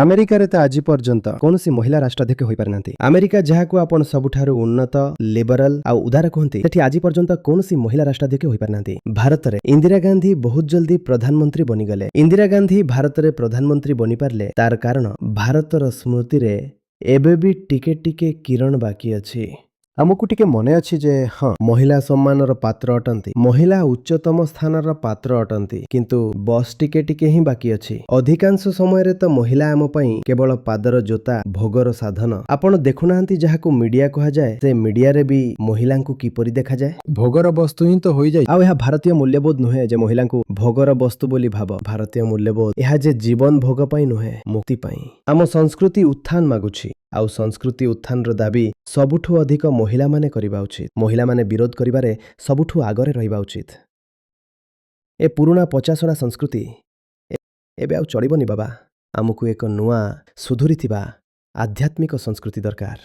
ଆମେରିକାରେ ତ ଆଜି ପର୍ଯ୍ୟନ୍ତ କୌଣସି ମହିଳା ରାଷ୍ଟ୍ରାଧ୍ୟକ୍ଷ ହୋଇପାରିନାହାନ୍ତି। ଆମେରିକା, ଯାହାକୁ ଆପଣ ସବୁଠାରୁ ଉନ୍ନତ, ଲିବରାଲ ଆଉ ଉଦାର କୁହନ୍ତି, ସେଠି ଆଜି ପର୍ଯ୍ୟନ୍ତ କୌଣସି ମହିଳା ରାଷ୍ଟ୍ରାଧ୍ୟକ୍ଷ ହୋଇପାରିନାହାନ୍ତି। ଭାରତରେ ଇନ୍ଦିରା ଗାନ୍ଧୀ ବହୁତ ଜଲ୍ଦି ପ୍ରଧାନମନ୍ତ୍ରୀ ବନିଗଲେ। ଇନ୍ଦିରା ଗାନ୍ଧୀ ଭାରତରେ ପ୍ରଧାନମନ୍ତ୍ରୀ ବନିପାରିଲେ, ତାର କାରଣ ଭାରତର ସ୍ମୃତିରେ ଏବେ ବି ଟିକେ ଟିକେ କିରଣ ବାକି ଅଛି। ଆମକୁ ଟିକେ ମନେ ଅଛି ଯେ ହଁ, ମହିଳା ସମ୍ମାନର ପାତ୍ର ଅଟନ୍ତି, ମହିଳା ଉଚ୍ଚତମ ସ୍ଥାନର ପାତ୍ର ଅଟନ୍ତି, କିନ୍ତୁ ବସ୍ ଟିକେ ଟିକେ ହିଁ ବାକି ଅଛି। ଅଧିକାଂଶ ସମୟରେ ତ ମହିଳା ଆମ ପାଇଁ କେବଳ ପାଦର ଜୋତା, ଭୋଗର ସାଧନ। ଆପଣ ଦେଖୁନାହାନ୍ତି, ଯାହାକୁ ମିଡିଆ କୁହାଯାଏ, ସେ ମିଡିଆରେ ବି ମହିଳାଙ୍କୁ କିପରି ଦେଖାଯାଏ? ଭୋଗର ବସ୍ତୁ ହିଁ ତ ହୋଇଯାଇ। ଆଉ ଏହା ଭାରତୀୟ ମୂଲ୍ୟବୋଧ ନୁହେଁ ଯେ ମହିଳାଙ୍କୁ ଭୋଗର ବସ୍ତୁ ବୋଲି ଭାବ। ଭାରତୀୟ ମୂଲ୍ୟବୋଧ ଏହା ଯେ ଜୀବନ ଭୋଗ ପାଇଁ ନୁହେଁ, ମୁକ୍ତି ପାଇଁ। ଆମ ସଂସ୍କୃତି ଉତ୍ଥାନ ମାଗୁଛି, ଆଉ ସଂସ୍କୃତି ଉତ୍ଥାନର ଦାବି ସବୁଠୁ ଅଧିକ ମହିଳାମାନେ କରିବା ଉଚିତ। ମହିଳାମାନେ ବିରୋଧ କରିବାରେ ସବୁଠୁ ଆଗରେ ରହିବା ଉଚିତ। ଏ ପୁରୁଣା ପଚାସଢ଼ା ସଂସ୍କୃତି ଏବେ ଆଉ ଚଳିବନି ବାବା। ଆମକୁ ଏକ ନୂଆ, ସୁଧୁରିଥିବା ଆଧ୍ୟାତ୍ମିକ ସଂସ୍କୃତି ଦରକାର।